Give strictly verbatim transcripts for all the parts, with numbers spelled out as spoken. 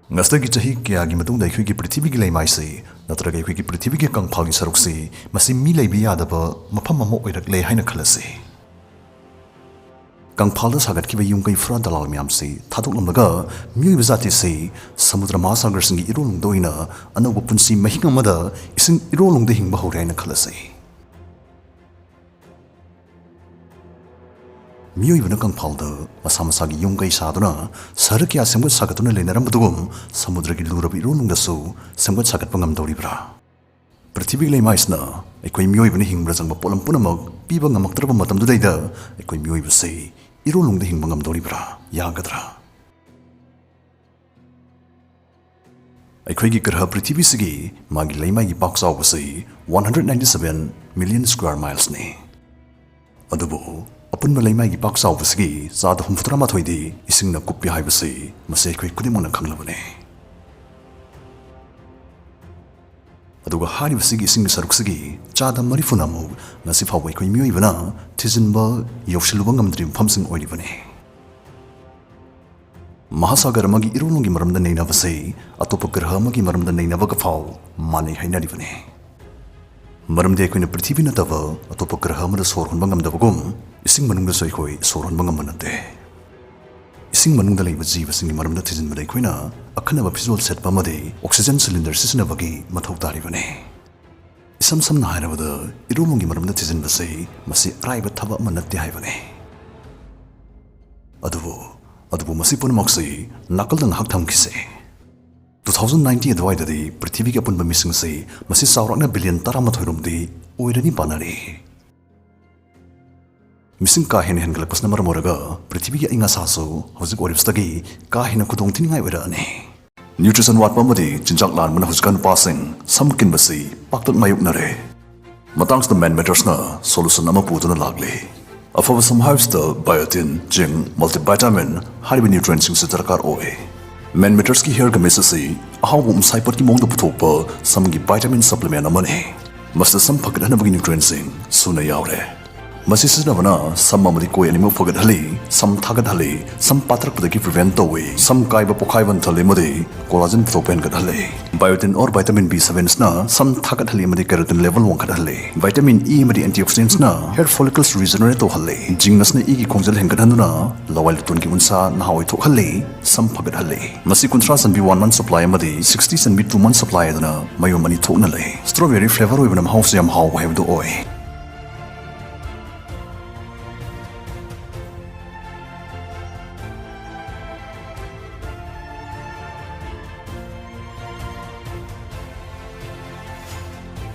ꯉꯁꯤꯗꯒꯤ ꯆꯍꯤ ꯀꯌꯥꯒꯤ ꯃꯇꯨꯡꯗ ꯑꯩꯈꯣꯏꯒꯤ ꯄ꯭ꯔꯤꯊꯤꯕꯤꯒꯤ ꯂꯩꯃꯥꯏꯁꯤ ꯅꯠꯇ꯭ꯔꯒ ꯑꯩꯈꯣꯏꯒꯤ ꯄ꯭ꯔꯤꯊꯤꯕꯤꯒꯤ ꯀꯪꯐꯥꯜꯒꯤ ꯁꯔꯨꯛꯁꯤ, ꯃꯁꯤ ꯃꯤ ꯂꯩꯕ ꯌꯥꯗꯕ ꯃꯐꯝ ꯑꯃ ꯑꯣꯏꯔꯛꯂꯦ ꯍꯥꯏꯅ ꯈꯜꯂꯁꯤ꯫ ꯀꯪꯐꯥꯜꯗ ꯁꯥꯒꯠꯈꯤꯕ ꯌꯨꯝ ꯀꯩ ꯐꯨꯔꯥ ꯗꯂꯥꯜ ꯃꯌꯥꯝꯁꯤ ꯊꯥꯗꯣꯛꯂꯝꯂꯒ ꯃꯤꯑꯣꯏꯕ ꯖꯥꯇꯤꯁꯤ ꯁꯃꯨꯗ꯭ꯔ ꯃꯍꯥꯁꯥꯒꯔꯁꯤꯡꯒꯤ ꯏꯔꯣꯜꯅꯨꯡꯗ ꯑꯣꯏꯅ ꯑꯅꯧꯕ ꯄꯨꯟꯁꯤ ꯃꯍꯤꯡ ꯑꯃꯗ ꯏꯁꯤꯡ ꯏꯔꯣꯜꯅꯨꯡꯗ ꯍꯤꯡꯕ ꯍꯧꯔꯦ ꯍꯥꯏꯅ ꯈꯜꯂꯁꯤ꯫ ꯃꯤꯑꯣꯏꯕꯅ ꯀꯪꯐꯥꯜꯗ ꯃꯁꯥ ꯃꯁꯥꯒꯤ ꯌꯨꯝ ꯀꯩ ꯁꯥꯗꯨꯅ ꯁꯍꯔ ꯀꯌꯥ ꯁꯦꯝꯒꯠ ꯁꯥꯒꯠꯇꯨꯅ ꯂꯩꯅꯔꯝꯕꯗꯨꯒꯨꯝ ꯁꯃꯨꯗ꯭ꯔꯒꯤ ꯂꯨꯔꯕ ꯏꯔꯣꯜꯅꯨꯡꯗꯁꯨ ꯁꯦꯝꯒꯠ ꯁꯥꯒꯠꯄ ꯉꯝꯗꯧꯔꯤꯕ꯭ꯔꯥ? ꯄ꯭ꯔꯤꯊꯤꯕꯤꯒꯤ ꯂꯩꯃꯥꯏꯁꯤꯅ ꯑꯩꯈꯣꯏ ꯃꯤꯑꯣꯏꯕꯅ ꯍꯤꯡꯕꯗ ꯆꯪꯕ ꯄꯣꯠꯂꯝ ꯄꯨꯝꯅꯃꯛ ꯄꯤꯕ ꯉꯝꯃꯛꯇ꯭ꯔꯕ ꯃꯇꯝꯗꯨꯗꯩꯗ ꯑꯩꯈꯣꯏ ꯃꯤꯑꯣꯏꯕꯁꯤ ꯏꯔꯣꯜꯅꯨꯡꯗ ꯍꯤꯡꯕ ꯉꯝꯗꯧꯔꯤꯕ꯭ꯔꯥ? ꯌꯥꯒꯗ꯭ꯔꯥ? ꯑꯩꯈꯣꯏꯒꯤ ꯒ꯭ꯔꯍ ꯄ꯭ꯔꯤꯊꯤꯕꯤꯁꯤꯒꯤ ꯃꯥꯒꯤ ꯂꯩꯃꯥꯏꯒꯤ ꯄꯥꯛ ꯆꯥꯎꯕꯁꯤ one hundred ninety seven million square milesꯅꯤ꯫ ꯑꯗꯨꯕꯨ ꯑꯄꯨꯟꯕ ꯂꯩꯃꯥꯏꯒꯤ ꯄꯥꯛ ꯆꯥꯎꯕꯁꯤꯒꯤ ꯆꯥꯗ ꯍꯨꯝꯐꯨꯇꯔꯥ ꯃꯥꯊꯣꯏꯗꯤ ꯏꯁꯤꯡꯅ ꯀꯨꯞꯄꯤ ꯍꯥꯏꯕꯁꯤ ꯃꯁꯤ ꯑꯩꯈꯣꯏ ꯈꯨꯗꯤꯡꯃꯛꯅ ꯈꯪꯂꯕꯅꯤ꯫ ꯑꯗꯨꯒ ꯍꯥꯏꯔꯤꯕꯁꯤꯒꯤ ꯏꯁꯤꯡꯒꯤ ꯁꯔꯨꯛꯁꯤꯒꯤ ꯆꯥꯗ ꯃꯔꯤꯐꯨꯅ ꯑꯃꯨꯛ ꯉꯁꯤ ꯐꯥꯎꯕ ꯑꯩꯈꯣꯏ ꯃꯤꯑꯣꯏꯕꯅ ꯊꯤꯖꯤꯟꯕ ꯌꯧꯁꯤꯜꯂꯨꯕ ꯉꯝꯗ꯭ꯔꯤꯕ ꯃꯐꯝꯁꯤꯡ ꯑꯣꯏꯔꯤꯕꯅꯤ꯫ ꯃꯍꯥꯁꯥꯒꯔ ꯑꯃꯒꯤ ꯏꯔꯣꯜꯅꯨꯡꯒꯤ ꯃꯔꯝꯗ ꯅꯩꯅꯕꯁꯤ ꯑꯇꯣꯞꯄ ꯒ꯭ꯔꯍ ꯑꯃꯒꯤ ꯃꯔꯝꯗ ꯅꯩꯅꯕꯒ ꯐꯥꯎ ꯃꯥꯟꯅꯩ ꯍꯥꯏꯅꯔꯤꯕꯅꯤ꯫ ꯃꯔꯝꯗꯤ ꯑꯩꯈꯣꯏꯅ ꯄ꯭ꯔꯤꯊꯤꯕꯤ ꯅꯠꯇꯕ ꯑꯇꯣꯞꯄ ꯒ꯭ꯔꯍ ꯑꯃꯗ ꯁꯣꯔ ꯍꯣꯟꯕ ꯉꯝꯗꯕꯒꯨꯝ, ꯏꯁꯤꯡ ꯃꯅꯨꯡꯗꯁꯨ ꯑꯩꯈꯣꯏ ꯁꯣꯔ ꯍꯣꯟꯕ ꯉꯝꯕ ꯅꯠꯇꯦ꯫ ꯏꯁꯤꯡ ꯃꯅꯨꯡꯗ ꯂꯩꯕ ꯖꯤꯕꯁꯤꯡꯒꯤ ꯃꯔꯝꯗ ꯊꯤꯖꯤꯟꯕꯗ ꯑꯩꯈꯣꯏꯅ ꯑꯈꯟꯅꯕ ꯐꯤꯖꯣꯜ ꯁꯦꯠꯄ ꯑꯃꯗꯤ oxygen cylinder ꯁꯤꯖꯤꯟꯅꯕꯒꯤ ꯃꯊꯧ ꯇꯥꯔꯤꯕꯅꯤ꯫ ꯏꯁꯝ ꯁꯝꯅ ꯍꯥꯏꯔꯕꯗ, ꯏꯔꯣꯜꯅꯨꯡꯒꯤ ꯃꯔꯝꯗ ꯊꯤꯖꯤꯟꯕꯁꯤ ꯃꯁꯤ ꯑꯔꯥꯏꯕ ꯊꯕꯛ ꯑꯃ ꯅꯠꯇꯦ ꯍꯥꯏꯕꯅꯤ꯫ ꯑꯗꯨꯕꯨ, ꯑꯗꯨꯕꯨ ꯃꯁꯤ ꯄꯨꯝꯅꯃꯛꯁꯤ ꯅꯥꯀꯜꯗ ꯉꯥꯏꯍꯥꯛ ꯊꯝꯈꯤꯁꯦ꯫ Two thousand ninety ꯑꯗꯨꯋꯥꯏꯗꯗꯤ ꯄ꯭ꯔꯤꯊꯤꯕꯤꯒꯤ ꯑꯄꯨꯟꯕ ꯃꯤꯁꯤꯡꯁꯤ ꯃꯁꯤ ꯆꯥꯎꯔꯥꯛꯅ billion ꯇꯔꯥꯃꯥꯊꯣꯏ ꯔꯣꯝꯗꯤ ꯑꯣꯏꯔꯅꯤ ꯄꯥꯅꯔꯤ꯫ ꯃꯤꯁꯤꯡ ꯀꯥ ꯍꯦꯟꯅ ꯍꯦꯟꯒꯠꯂꯛꯄꯁꯤꯅ ꯃꯔꯝ ꯑꯣꯏꯔꯒ ꯄ꯭ꯔꯤꯊꯤꯕꯤꯒꯤ ꯑꯏꯪ ꯑꯁꯥꯁꯨ ꯍꯧꯖꯤꯛ ꯑꯣꯏꯔꯤꯕꯁꯤꯗꯒꯤ ꯀꯥ ꯍꯦꯟꯅ ꯈꯨꯗꯣꯡ ꯊꯤꯅꯤꯡꯉꯥꯏ ꯑꯣꯏꯔꯛꯑꯅꯤ꯫ ꯅ꯭ꯌꯨꯇ꯭ꯔꯤꯁꯟ ꯋꯥꯠꯄ ꯑꯃꯗꯤ ꯆꯤꯟꯖꯥꯛ ꯂꯥꯟꯕꯅ ꯍꯧꯖꯤꯛꯀꯥꯟ ꯅꯨꯄꯥꯁꯤꯡ ꯁꯝ ꯀꯤꯟꯕꯁꯤ ꯄꯥꯛꯇꯛ ꯃꯥꯌꯣꯛꯅꯔꯦ꯫ ꯃꯇꯥꯡꯁꯤꯗ ꯃꯦꯟ ꯃꯦꯇꯔꯁꯅ solution ꯑꯃ ꯄꯨꯗꯨꯅ ꯂꯥꯛꯂꯤ꯫ ꯑꯐꯕ ꯁꯝ ꯍꯥꯏꯕꯁꯤꯗ biotin, zinc, multivitamin ꯍꯥꯏꯔꯤꯕ nutrientꯁꯤꯡꯁꯤ ꯗꯔꯀꯥꯔ ꯑꯣꯏ꯫ ꯃꯦꯟ ꯃꯦꯇꯔꯁꯀꯤ hair gummies ꯑꯁꯤ ꯑꯍꯥꯎꯕ ꯎꯝꯁꯥꯏꯄꯣꯠꯀꯤ ꯃꯑꯣꯡꯗ ꯄꯨꯊꯣꯛꯄ ꯁꯝꯒꯤ vitamin supplement ꯑꯃꯅꯤ꯫ ꯃꯁꯤꯗ ꯁꯝ ꯐꯒꯠꯍꯟꯅꯕꯒꯤ nutrientꯁꯤꯡ ꯁꯨꯅ ꯌꯥꯎꯔꯦ꯫ ꯃꯁꯤ ꯁꯤꯖꯤꯟꯅꯕꯅ ꯁꯝ ꯑꯃꯗꯤ ꯀꯣꯏ ꯑꯅꯤꯃꯛ ꯐꯒꯠꯍꯜꯂꯤ, ꯁꯝ ꯊꯥꯒꯠꯍꯜꯂꯤ, ꯁꯝ ꯄꯥꯊꯔꯛꯄꯗꯒꯤ prevent ꯇꯧꯏ, ꯁꯝ ꯀꯥꯏꯕ ꯄꯣꯈꯥꯏꯕ ꯍꯟꯊꯍꯜꯂꯤ ꯑꯃꯗꯤ collagen ꯄꯨꯊꯣꯛꯄ ꯍꯦꯟꯒꯠꯍꯜꯂꯤ꯫ Biotin or vitamin B seven ꯅ ꯁꯝ ꯊꯥꯒꯠꯍꯜꯂꯤ ꯑꯃꯗꯤ keratin level ꯋꯥꯡꯈꯠꯍꯜꯂꯤ꯫ Vitamin E ꯑꯃꯗꯤ antioxidants ꯅ hair follicles regenerate ꯇꯧꯍꯜꯂꯤ꯫ Zinc ꯅ ꯏꯒꯤ ꯈꯣꯡꯖꯦꯜ ꯍꯦꯟꯒꯠꯍꯟꯗꯨꯅ ꯂꯋꯥꯏ ꯂꯨꯇꯣꯟꯒꯤ ꯎꯟꯁꯥ ꯅꯍꯥ ꯑꯣꯏꯊꯣꯛꯍꯜꯂꯤ, ꯁꯝ ꯐꯒꯠꯍꯜꯂꯤ꯫ ꯃꯁꯤ ꯀꯨꯟꯊ꯭ꯔꯥ ꯆꯟꯕꯤ one month supply ꯑꯃꯗꯤ sixty ꯆꯟꯕꯤ two month supply ꯍꯥꯏꯗꯅ ꯃꯌꯨꯝ ꯑꯅꯤ ꯊꯣꯛꯅ ꯂꯩ꯫ Strawberry flavour ꯑꯣꯏꯕꯅ ꯃꯍꯥꯎꯁꯨ ꯌꯥꯝ ꯍꯥꯎꯕ ꯍꯥꯏꯕꯗꯨ ꯑꯣꯏ꯫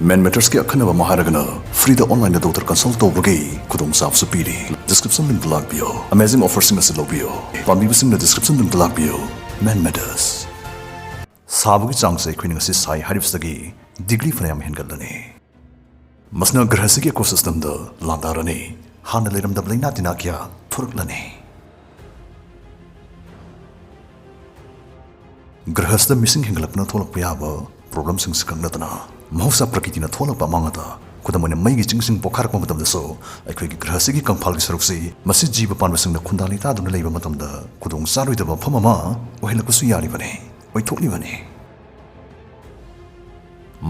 Man Matters ꯀꯤ ꯑꯈꯟꯅꯕ ꯑꯃ ꯍꯥꯏꯔꯒꯅ free ꯗ online ꯗ doctor consult ꯇꯧꯕꯒꯤ ꯈꯨꯗꯣꯡꯆꯥꯕꯁꯨ ꯄꯤꯔꯤ꯫ Description link ꯇ ꯂꯥꯛꯄꯤꯌꯨ꯫ Amazing offer ꯁꯤꯡ ꯑꯁꯤ ꯂꯧꯕꯤꯌꯨ꯫ ꯄꯥꯝꯕꯤꯕꯁꯤꯡꯅ description link ꯇ ꯂꯥꯛꯄꯤꯌꯨ꯫ Man Matters꯫ ꯁꯥꯕꯒꯤ ꯆꯥꯡꯁꯦ ꯑꯩꯈꯣꯏꯅ ꯉꯁꯤ ꯁꯥꯏ ꯍꯥꯏꯔꯤꯕꯁꯤꯗꯒꯤ degree ꯐꯅꯌꯥꯝ ꯍꯦꯟꯒꯠꯂꯅꯤ꯫ ꯃꯁꯤꯅ ꯒ꯭ꯔꯍꯁꯤꯒꯤ ecosystem ꯗ ꯂꯥꯟꯗꯥꯔꯅꯤ꯫ ꯍꯥꯟꯅ ꯂꯩꯔꯝꯗꯕ ꯂꯩꯅꯥ ꯇꯤꯟꯅꯥ ꯀꯌꯥ ꯊꯣꯔꯛꯂꯅꯤ꯫ ꯒ꯭ꯔꯍꯁꯤꯗ ꯃꯤꯁꯤꯡ ꯍꯦꯟꯒꯠꯂꯛꯄꯅ ꯊꯣꯛꯂꯛꯄ ꯌꯥꯕ problem ꯁꯤꯡꯁꯤ ꯈꯛ ꯅꯠꯇꯅ, ꯃꯍꯧꯁꯥ ꯄ꯭ꯔꯀꯤꯇꯤꯅ ꯊꯣꯛꯂꯛꯄ ꯑꯃꯥꯡ ꯑꯇꯥ, ꯈꯨꯗꯝ ꯑꯣꯏꯅ ꯃꯩꯒꯤ ꯆꯤꯡꯁꯤꯡ ꯄꯣꯈꯥꯏꯔꯛꯄ ꯃꯇꯝꯗꯁꯨ ꯑꯩꯈꯣꯏꯒꯤ ꯒ꯭ꯔꯍꯁꯤꯒꯤ ꯀꯪꯐꯥꯜꯒꯤ ꯁꯔꯨꯛꯁꯤ ꯃꯁꯤ ꯖꯤꯕ ꯄꯥꯟꯕꯁꯤꯡꯅ ꯈꯨꯟꯗꯥ ꯂꯩꯇꯥꯗꯨꯅ ꯂꯩꯕ ꯃꯇꯝꯗ ꯈꯨꯗꯣꯡ ꯆꯥꯔꯣꯏꯗꯕ ꯃꯐꯝ ꯑꯃ ꯑꯣꯏꯍꯜꯂꯛꯄꯁꯨ ꯌꯥꯔꯤꯕꯅꯤ, ꯑꯣꯏꯊꯣꯛꯂꯤꯕꯅꯤ꯫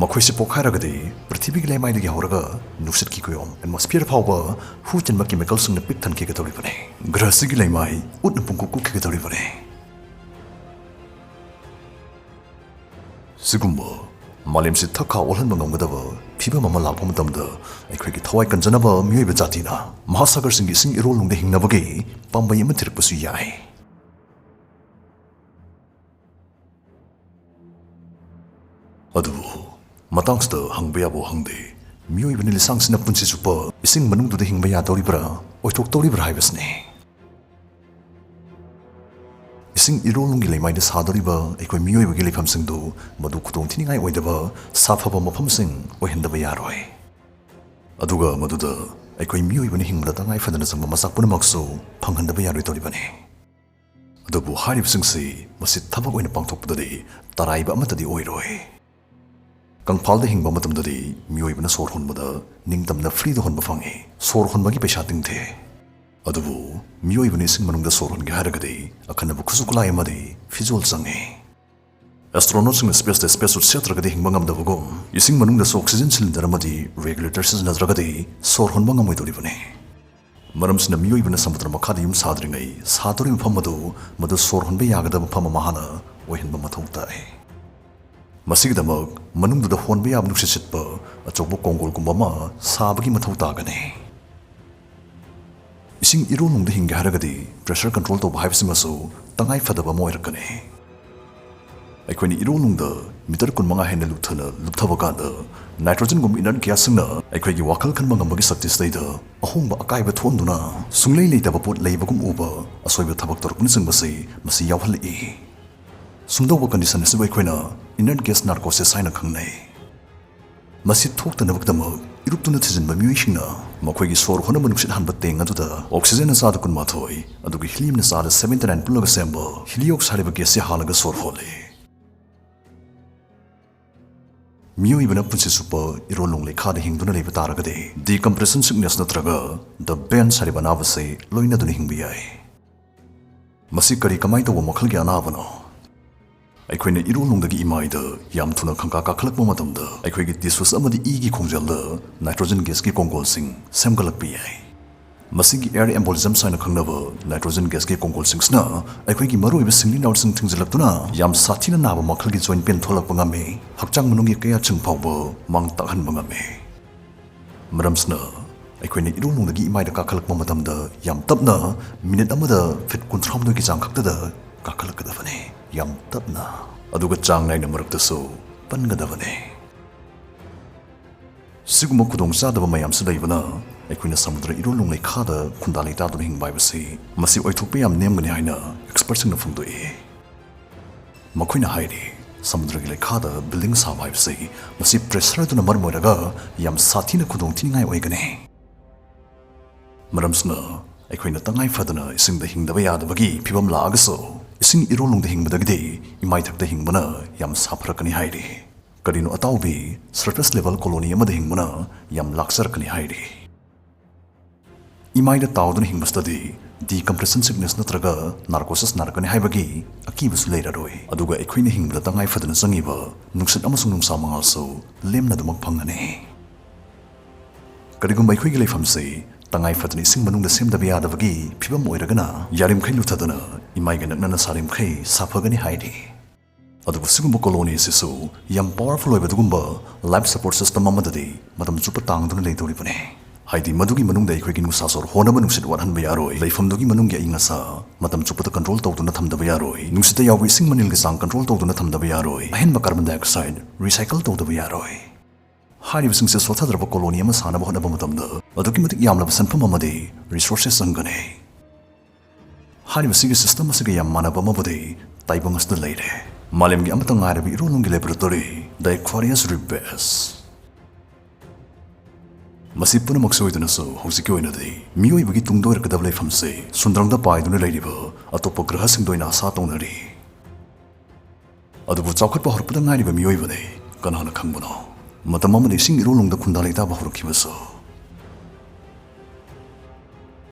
ꯃꯈꯣꯏꯁꯤ ꯄꯣꯈꯥꯏꯔꯒꯗꯤ ꯄ꯭ꯔꯤꯊꯤꯕꯤꯒꯤ ꯂꯩꯃꯥꯏꯗꯒꯤ ꯍꯧꯔꯒ ꯅꯨꯡꯁꯤꯠꯀꯤ ꯀꯨꯌꯣꯝ, atmosphere ꯐꯥꯎꯕ ꯍꯨ ꯆꯦꯟꯕ chemical ꯁꯤꯡꯅ ꯄꯤꯛ ꯊꯟꯈꯤꯒꯗꯧꯔꯤꯕꯅꯤ꯫ ꯒ꯭ꯔꯍꯁꯤꯒꯤ ꯂꯩꯃꯥꯏ ꯎꯠꯅ ꯄꯨꯡꯀꯨꯞ ꯀꯨꯞꯈꯤꯒꯗꯧꯔꯤꯕꯅꯤ꯫ ꯁꯤꯒꯨꯝꯕ ꯃꯥꯂꯦꯝꯁꯤ ꯊꯛ ꯈꯥ ꯑꯣꯜꯍꯟꯕ ꯉꯝꯒꯗꯕ ꯐꯤꯕꯝ ꯑꯃ ꯂꯥꯛꯄ ꯃꯇꯝꯗ, ꯑꯩꯈꯣꯏꯒꯤ ꯊꯋꯥꯏ ꯀꯟꯖꯅꯕ ꯃꯤꯑꯣꯏꯕ ꯖꯥꯇꯤꯅ ꯃꯍꯥꯁꯥꯒꯔꯁꯤꯡꯒꯤ ꯏꯁꯤꯡ ꯏꯔꯣꯜꯅꯨꯡꯗ ꯍꯤꯡꯅꯕꯒꯤ ꯄꯥꯝꯕꯩ ꯑꯃ ꯊꯤꯔꯛꯄꯁꯨ ꯌꯥꯏ꯫ ꯑꯗꯨꯕꯨ ꯃꯇꯥꯡꯁꯤꯗ ꯍꯪꯕ ꯌꯥꯕ ꯋꯥꯍꯪꯗꯤ, ꯃꯤꯑꯣꯏꯕꯅ ꯂꯤꯁꯥꯡꯁꯤꯟꯅ ꯄꯨꯟꯁꯤ ꯆꯨꯞꯄ ꯏꯁꯤꯡ ꯃꯅꯨꯡꯗꯨꯗ ꯍꯤꯡꯕ ꯌꯥꯗꯧꯔꯤꯕ꯭ꯔꯥ, ꯑꯣꯏꯊꯣꯛꯇꯧꯔꯤꯕ꯭ꯔꯥ ꯍꯥꯏꯕꯁꯤꯅꯤ꯫ ꯏꯁꯤꯡ ꯏꯔꯣꯜꯅꯨꯡꯒꯤ ꯂꯩꯃꯥꯏꯗ ꯁꯥꯗꯧꯔꯤꯕ ꯑꯩꯈꯣꯏ ꯃꯤꯑꯣꯏꯕꯒꯤ ꯂꯩꯐꯝꯁꯤꯡꯗꯨ ꯃꯗꯨ ꯈꯨꯗꯣꯡ ꯊꯤꯅꯤꯡꯉꯥꯏ ꯑꯣꯏꯗꯕ ꯁꯥꯐꯕ ꯃꯐꯝꯁꯤꯡ ꯑꯣꯏꯍꯟꯗꯕ ꯌꯥꯔꯣꯏ꯫ ꯑꯗꯨꯒ ꯃꯗꯨꯗ ꯑꯩꯈꯣꯏ ꯃꯤꯑꯣꯏꯕꯅ ꯍꯤꯡꯕꯗ ꯇꯉꯥꯏ ꯐꯗꯅ ꯆꯪꯕ ꯃꯆꯥꯛ ꯄꯨꯝꯅꯃꯛꯁꯨ ꯐꯪꯍꯟꯗꯕ ꯌꯥꯔꯣꯏꯗꯧꯔꯤꯕꯅꯤ꯫ ꯑꯗꯨꯕꯨ ꯍꯥꯏꯔꯤꯕꯁꯤꯡꯁꯤ ꯃꯁꯤ ꯊꯕꯛ ꯑꯣꯏꯅ ꯄꯥꯡꯊꯣꯛꯄꯗꯗꯤ ꯇꯔꯥꯏꯕ ꯑꯃꯠꯇꯗꯤ ꯑꯣꯏꯔꯣꯏ꯫ ꯀꯪꯐꯥꯜꯗ ꯍꯤꯡꯕ ꯃꯇꯝꯗꯗꯤ ꯃꯤꯑꯣꯏꯕꯅ ꯁꯣꯔ ꯍꯣꯟꯕꯗ ꯅꯤꯡꯇꯝꯅ ꯐ꯭ꯔꯤꯗ ꯍꯣꯟꯕ ꯐꯪꯏ, ꯁꯣꯔ ꯍꯣꯟꯕꯒꯤ ꯄꯩꯁꯥ ꯇꯤꯡꯗꯦ꯫ ꯑꯗꯨꯕꯨ ꯃꯤꯑꯣꯏꯕꯅ ꯏꯁꯤꯡ ꯃꯅꯨꯡꯗ ꯁꯣꯔ ꯍꯣꯟꯒꯦ ꯍꯥꯏꯔꯒꯗꯤ ꯑꯈꯟꯅꯕ ꯈꯨꯠꯁꯨ ꯈꯨꯠꯂꯥꯏ ꯑꯃꯗꯤ ꯐꯤꯖꯣꯜ ꯆꯪꯏ꯫ ꯑꯦꯁꯇ꯭ꯔꯣꯅꯣꯠꯁꯤꯡꯅ ꯁ꯭ꯄꯦꯁꯇ ꯁ꯭ꯄꯦꯁ ꯁꯨꯠ ꯁꯦꯠꯇ꯭ꯔꯒꯗꯤ ꯍꯤꯡꯕ ꯉꯝꯗꯕꯒꯨꯝ, ꯏꯁꯤꯡ ꯃꯅꯨꯡꯗꯁꯨ ꯑꯣꯛꯁꯤꯖꯦꯟ ꯁꯤꯂꯤꯟꯗꯔ ꯑꯃꯗꯤ ꯔꯦꯒꯨꯂꯦꯇꯔ ꯁꯤꯖꯤꯟꯅꯗ꯭ꯔꯒꯗꯤ ꯁꯣꯔ ꯍꯣꯟꯕ ꯉꯝꯃꯣꯏꯗꯧꯔꯤꯕꯅꯤ꯫ ꯃꯔꯝꯁꯤꯅ ꯃꯤꯑꯣꯏꯕꯅ ꯁꯃꯨꯗ꯭ꯔ ꯃꯈꯥꯗ ꯌꯨꯝ ꯁꯥꯗ꯭ꯔꯤꯉꯩ ꯁꯥꯗꯧꯔꯤꯕ ꯃꯐꯝ ꯑꯗꯨ ꯃꯗꯨ ꯁꯣꯔ ꯍꯣꯟꯕ ꯌꯥꯒꯗꯕ ꯃꯐꯝ ꯑꯃ ꯍꯥꯟꯅ ꯑꯣꯏꯍꯟꯕ ꯃꯊꯧ ꯇꯥꯏ꯫ ꯃꯁꯤꯒꯤꯗꯃꯛ ꯃꯅꯨꯡꯗꯨꯗ ꯍꯣꯟꯕ ꯌꯥꯕ ꯅꯨꯡꯁꯤꯠ ꯁꯤꯠꯄ ꯑꯆꯧꯕ ꯀꯣꯡꯒꯣꯜꯒꯨꯝꯕ ꯑꯃ ꯁꯥꯕꯒꯤ ꯃꯊꯧ ꯇꯥꯒꯅꯤ꯫ ꯏꯁꯤꯡ ꯏꯔꯣꯜꯅꯨꯡꯗ ꯍꯤꯡꯒꯦ ꯍꯥꯏꯔꯒꯗꯤ ꯄ꯭ꯔꯦꯁꯔ ꯀꯟꯇ꯭ꯔꯣꯜ ꯇꯧꯕ ꯍꯥꯏꯕꯁꯤꯃꯁꯨ ꯇꯉꯥꯏ ꯐꯗꯕ ꯑꯃ ꯑꯣꯏꯔꯛꯀꯅꯤ꯫ ꯑꯩꯈꯣꯏꯅ ꯏꯔꯣꯜꯅꯨꯡꯗ ꯃꯤꯇꯔ ꯀꯨꯟꯃꯉꯥ ꯍꯦꯟꯅ ꯂꯨꯞꯊꯅ ꯂꯨꯞꯊꯕ ꯀꯥꯟꯗ, ꯅꯥꯏꯇ꯭ꯔꯣꯖꯟꯒꯨꯝꯕ ꯏꯅꯔꯠ ꯒ꯭ꯌꯥꯁꯁꯤꯡꯅ ꯑꯩꯈꯣꯏꯒꯤ ꯋꯥꯈꯜ ꯈꯟꯕ ꯉꯝꯕꯒꯤ ꯁꯛꯇꯤꯁꯤꯗꯩꯗ ꯑꯍꯣꯡꯕ ꯑꯀꯥꯏꯕ ꯊꯣꯛꯍꯟꯗꯨꯅ ꯁꯨꯡꯂꯩ ꯂꯩꯇꯕ ꯄꯣꯠ ꯂꯩꯕꯒꯨꯝ ꯎꯕ, ꯑꯁꯣꯏꯕ ꯊꯕꯛ ꯇꯧꯔꯛꯄꯅꯆꯤꯡꯕꯁꯤ ꯃꯁꯤ ꯌꯥꯎꯍꯜꯂꯛꯏ꯫ ꯁꯨꯝꯗꯧꯕ ꯀꯟꯗꯤꯁꯟ ꯑꯁꯤꯕꯨ ꯑꯩꯈꯣꯏꯅ ꯏꯅꯔꯠ ꯒ꯭ꯌꯥꯁ ꯅꯥꯔꯀꯣꯁꯤꯁ ꯍꯥꯏꯅ ꯈꯪꯅꯩ꯫ ꯃꯁꯤ ꯊꯣꯛꯇꯅꯕꯒꯤꯗꯃꯛ ꯏꯔꯨꯞꯇꯨꯅ ꯊꯤꯖꯤꯟꯕ ꯃꯤꯑꯣꯏꯁꯤꯡꯅ ꯃꯈꯣꯏꯒꯤ ꯁꯣꯔ ꯍꯣꯟꯅꯕ ꯅꯨꯡꯁꯤꯠ ꯍꯥꯟꯕ ꯇꯦꯡ ꯑꯗꯨꯗ ꯑꯣꯛꯁꯤꯖꯦꯟꯅ ꯆꯥꯗ ꯀꯨꯟꯃꯥꯊꯣꯏ, ꯑꯗꯨꯒ ꯍꯤꯂꯤꯌꯝꯅ ꯆꯥꯗ seventy nine ꯄꯨꯜꯂꯒ ꯁꯦꯝꯕ ꯍꯤꯂꯤꯑꯣꯛꯁ ꯍꯥꯏꯔꯤꯕ ꯒ꯭ꯌꯥꯁꯁꯤ ꯍꯥꯜꯂꯒ ꯁꯣꯔ ꯍꯣꯜꯂꯤ꯫ ꯃꯤꯑꯣꯏꯕꯅ ꯄꯨꯟꯁꯤ ꯆꯨꯞꯄ ꯏꯔꯣꯜꯅꯨꯡ ꯂꯩꯈꯥꯗ ꯍꯤꯡꯗꯨꯅ ꯂꯩꯕ ꯇꯥꯔꯒꯗꯤ, ꯗꯤꯀꯝꯄ꯭ꯔꯦꯁꯟ ꯁꯤꯛꯅꯦꯁ ꯅꯠꯇ꯭ꯔꯒ ꯗ ꯕꯦꯟꯁ ꯍꯥꯏꯔꯤꯕ ꯑꯅꯥꯕꯁꯤ ꯂꯣꯏꯅꯗꯨꯅ ꯍꯤꯡꯕ ꯌꯥꯏ꯫ ꯃꯁꯤ ꯀꯔꯤ ꯀꯃꯥꯏ ꯇꯧꯕ ꯃꯈꯜꯒꯤ ꯑꯅꯥꯕꯅꯣ? ꯑꯩꯈꯣꯏꯅ ꯏꯔꯣꯜꯅꯨꯡꯗꯒꯤ ꯏꯃꯥꯏꯗ ꯌꯥꯝ ꯊꯨꯅ ꯈꯪꯀꯥ ꯀꯥꯈꯠꯂꯛꯄ ꯃꯇꯝꯗ, ꯑꯩꯈꯣꯏꯒꯤ ꯇꯤꯁꯨꯁ ꯑꯃꯗꯤ ꯏꯒꯤ ꯈꯣꯡꯖꯦꯜꯗ ꯅꯥꯏꯇ꯭ꯔꯣꯖꯟ ꯒ꯭ꯌꯥꯁꯀꯤ ꯀꯣꯡꯒꯣꯜꯁꯤꯡ ꯁꯦꯝꯒꯠꯂꯛꯄ ꯌꯥꯏ꯫ ꯃꯁꯤꯒꯤ ꯑꯦꯌꯔ ꯑꯦꯝꯕꯣꯂꯤꯖꯝꯁ ꯍꯥꯏꯅ ꯈꯪꯅꯕ ꯅꯥꯏꯇ꯭ꯔꯣꯖꯟ ꯒ꯭ꯌꯥꯁꯀꯤ ꯀꯣꯡꯒꯣꯜꯁꯤꯡꯁꯤꯅ ꯑꯩꯈꯣꯏꯒꯤ ꯃꯔꯨꯑꯣꯏꯕ ꯁꯤꯡꯂꯤ ꯅꯥꯎꯔꯤꯁꯤꯡ ꯊꯤꯡꯖꯤꯜꯂꯛꯇꯨꯅ ꯌꯥꯝ ꯁꯥꯊꯤꯅ ꯅꯥꯕ ꯃꯈꯜꯒꯤ ꯖꯣꯏꯟ ꯄꯦꯟ ꯊꯣꯛꯂꯛꯄ ꯉꯝꯃꯤ, ꯍꯛꯆꯥꯡ ꯃꯅꯨꯡꯒꯤ ꯀꯌꯥꯠꯁꯤꯡ ꯐꯥꯎꯕ ꯃꯥꯡ ꯇꯥꯛꯍꯟꯕ ꯉꯝꯃꯤ꯫ ꯃꯔꯝꯁꯤꯅ ꯑꯩꯈꯣꯏꯅ ꯏꯔꯣꯜꯅꯨꯡꯗꯒꯤ ꯏꯃꯥꯏꯗ ꯀꯥꯈꯠꯂꯛꯄ ꯃꯇꯝꯗ ꯌꯥꯝ ꯇꯞꯅ, ꯃꯤꯅꯤꯠ ꯑꯃꯗ ꯐꯤꯠ ꯀꯨꯟꯊ꯭ꯔꯥꯍꯨꯝꯗꯣꯏꯒꯤ ꯆꯥꯡ ꯈꯛꯇꯗ ꯀꯥꯈꯠꯂꯛꯀꯗꯕꯅꯤ꯫ ꯌꯥꯝ ꯇꯞꯅ, ꯑꯗꯨꯒ ꯆꯥꯡ ꯅꯥꯏꯅ ꯃꯔꯛꯇꯁꯨ ꯄꯟꯒꯗꯕꯅꯤ꯫ ꯁꯤꯒꯨꯝꯕ ꯈꯨꯗꯣꯡꯆꯥꯗꯕ ꯃꯌꯥꯝꯁꯤ ꯂꯩꯕꯅ ꯑꯩꯈꯣꯏꯅ ꯁꯃꯨꯗ꯭ꯔ ꯏꯔꯣꯜꯅꯨꯡ ꯂꯩꯈꯥꯗ ꯈꯨꯟꯗꯥ ꯂꯩꯇꯥꯗꯨꯅ ꯍꯤꯡꯕ ꯍꯥꯏꯕꯁꯤ ꯃꯁꯤ ꯑꯣꯏꯊꯣꯛꯄ ꯌꯥꯝ ꯅꯦꯝꯒꯅꯤ ꯍꯥꯏꯅ ꯑꯦꯛꯁꯄꯔꯠꯁꯤꯡꯅ ꯐꯣꯡꯗꯣꯛꯏ꯫ ꯃꯈꯣꯏꯅ ꯍꯥꯏꯔꯤ, ꯁꯃꯨꯗ꯭ꯔꯒꯤ ꯂꯩꯈꯥꯗ ꯕꯤꯜꯗꯤꯡ ꯁꯥꯕ ꯍꯥꯏꯕꯁꯤ ꯃꯁꯤ ꯄ꯭ꯔꯦꯁꯔ ꯑꯗꯨꯅ ꯃꯔꯝ ꯑꯣꯏꯔꯒ ꯌꯥꯝ ꯁꯥꯊꯤꯅ ꯈꯨꯗꯣꯡꯊꯤꯅꯤꯡꯉꯥꯏ ꯑꯣꯏꯒꯅꯤ꯫ ꯃꯔꯝꯁꯤꯅ ꯑꯩꯈꯣꯏꯅ ꯇꯉꯥꯏ ꯐꯗꯅ ꯏꯁꯤꯡꯗ ꯍꯤꯡꯗꯕ ꯌꯥꯗꯕꯒꯤ ꯐꯤꯕꯝ ꯂꯥꯛꯑꯒꯁꯨ, ꯏꯁꯤꯡ ꯏꯔꯣꯜꯅꯨꯡꯗ ꯍꯤꯡꯕꯗꯒꯤꯗꯤ ꯏꯃꯥꯏꯊꯛꯇ ꯍꯤꯡꯕꯅ ꯌꯥꯝ ꯁꯥꯐꯔꯛꯀꯅꯤ ꯍꯥꯏꯔꯤ꯫ ꯀꯔꯤꯅꯣ ꯑꯇꯥꯎꯕꯤ, surface level colony ꯑꯃꯗ ꯍꯤꯡꯕꯅ ꯌꯥꯝ ꯂꯥꯛꯆꯔꯛꯀꯅꯤ ꯍꯥꯏꯔꯤ꯫ ꯏꯃꯥꯏꯗ ꯇꯥꯎꯗꯨꯅ ꯍꯤꯡꯕꯁꯤꯗꯗꯤ decompression sickness ꯅꯠꯇ꯭ꯔꯒ narcosis ꯅꯥꯔꯛꯀꯅꯤ ꯍꯥꯏꯕꯒꯤ ꯑꯀꯤꯕꯁꯨ ꯂꯩꯔꯔꯣꯏ꯫ ꯑꯗꯨꯒ ꯑꯩꯈꯣꯏꯅ ꯍꯤꯡꯕꯗ ꯇꯉꯥꯏ ꯐꯗꯅ ꯆꯪꯉꯤꯕ ꯅꯨꯡꯁꯤꯠ ꯑꯃꯁꯨꯡ ꯅꯨꯡꯁꯥ ꯃꯉꯥꯜꯁꯨ ꯂꯦꯝꯅ ꯑꯗꯨꯃꯛ ꯐꯪꯒꯅꯤ꯫ ꯀꯔꯤꯒꯨꯝꯕ ꯑꯩꯈꯣꯏꯒꯤ ꯂꯩꯐꯝꯁꯤ ꯇꯉꯥꯏ ꯐꯗꯅ ꯏꯁꯤꯡ ꯃꯅꯨꯡꯗ ꯁꯦꯝꯗꯕ ꯌꯥꯗꯕꯒꯤ ꯐꯤꯕꯝ ꯑꯣꯏꯔꯒꯅ, ꯌꯥꯔꯤꯃꯈꯩ ꯂꯨꯊꯗꯅ ꯏꯃꯥꯏꯒ ꯅꯛꯅꯅ ꯁꯥꯔꯤꯃꯈꯩ ꯁꯥꯐꯒꯅꯤ ꯍꯥꯏꯔꯤ꯫ ꯑꯗꯨꯕꯨ ꯁꯤꯒꯨꯝꯕ colony ꯑꯁꯤꯁꯨ ꯌꯥꯝ powerful ꯑꯣꯏꯕ ꯑꯗꯨꯒꯨꯝꯕ life support system ꯑꯃꯗꯗꯤ ꯃꯇꯝ ꯆꯨꯞꯄ ꯇꯥꯡꯗꯨꯅ ꯂꯩꯗꯧꯔꯤꯕꯅꯤ꯫ ꯍꯥꯏꯗꯤ ꯃꯗꯨꯒꯤ ꯃꯅꯨꯡꯗ ꯑꯩꯈꯣꯏꯒꯤ ꯅꯨꯡꯁꯥ ꯁꯣꯔ ꯍꯣꯟꯅꯕ ꯅꯨꯡꯁꯤꯠ ꯋꯥꯠꯍꯟꯕ ꯌꯥꯔꯣꯏ, ꯂꯩꯐꯝꯗꯨꯒꯤ ꯃꯅꯨꯡꯒꯤ ꯑꯏꯪ ꯑꯁꯥ ꯃꯇꯝ ꯆꯨꯞꯄꯗ control ꯇꯧꯗꯨꯅ ꯊꯝꯗꯕ ꯌꯥꯔꯣꯏ, ꯅꯨꯡꯁꯤꯠꯇ ꯌꯥꯎꯕ ꯏꯁꯤꯡ ꯃꯅꯤꯜꯒꯤ ꯆꯥꯡ control ꯇꯧꯗꯨꯅ ꯊꯝꯗꯕ ꯌꯥꯔꯣꯏ, ꯑꯍꯦꯟꯕ carbon dioxide recycle ꯇꯧꯗꯕ ꯌꯥꯔꯣꯏ꯫ ꯍꯥꯏꯔꯤꯕꯁꯤꯡꯁꯦ ꯁꯣꯠꯊꯗ꯭ꯔꯕ colony ꯑꯃ ꯁꯥꯅꯕ ꯍꯣꯠꯅꯕ ꯃꯇꯝꯗ ꯑꯗꯨꯛꯀꯤ ꯃꯇꯤꯛ ꯌꯥꯝꯂꯕ ꯁꯦꯟꯐꯝ ꯑꯃꯗꯤ resources ꯆꯪꯒꯅꯤ꯫ ꯍꯥꯏꯔꯤꯕꯁꯤꯒꯤ system ꯑꯁꯤꯒ ꯌꯥꯝ ꯃꯥꯟꯅꯕ ꯑꯃꯕꯨꯗꯤ ꯇꯥꯏꯕꯪ ꯑꯁꯤꯗ ꯂꯩꯔꯦ꯫ ꯃꯥꯂꯦꯝꯒꯤ ꯑꯃꯠꯇ ꯉꯥꯏꯔꯕ ꯏꯔꯣꯜꯂꯣꯝꯒꯤ laboratory, the Aquarius Reef Base꯫ ꯃꯁꯤ ꯄꯨꯝꯅꯃꯛ ꯁꯣꯏꯗꯅꯁꯨ ꯍꯧꯖꯤꯛꯀꯤ ꯑꯣꯏꯅꯗꯤ ꯃꯤꯑꯣꯏꯕꯒꯤ ꯇꯨꯡꯗ ꯑꯣꯏꯔꯛꯀꯗꯕ ꯂꯩꯐꯝꯁꯦ ꯁꯨꯟꯗ꯭ꯔꯪꯗ ꯄꯥꯏꯗꯨꯅ ꯂꯩꯔꯤꯕ ꯑꯇꯣꯞꯄ ꯒ꯭ꯔꯍꯁꯤꯡꯗ ꯑꯣꯏꯅ ꯑꯁꯥ ꯇꯧꯅꯔꯤ꯫ ꯑꯗꯨꯕꯨ ꯆꯥꯎꯈꯠꯄ ꯍꯧꯔꯛꯄꯗ ꯉꯥꯏꯔꯤꯕ ꯃꯤꯑꯣꯏꯕꯅꯤ, ꯀꯅꯥꯅ ꯈꯪꯕꯅꯣ? ꯃꯇꯝ ꯑꯃꯗ ꯏꯁꯤꯡ ꯏꯔꯣꯜꯂꯣꯝꯗ ꯈꯨꯟꯗꯥ ꯂꯩꯇꯥꯕ ꯍꯧꯔꯛꯈꯤꯕꯁꯨ꯫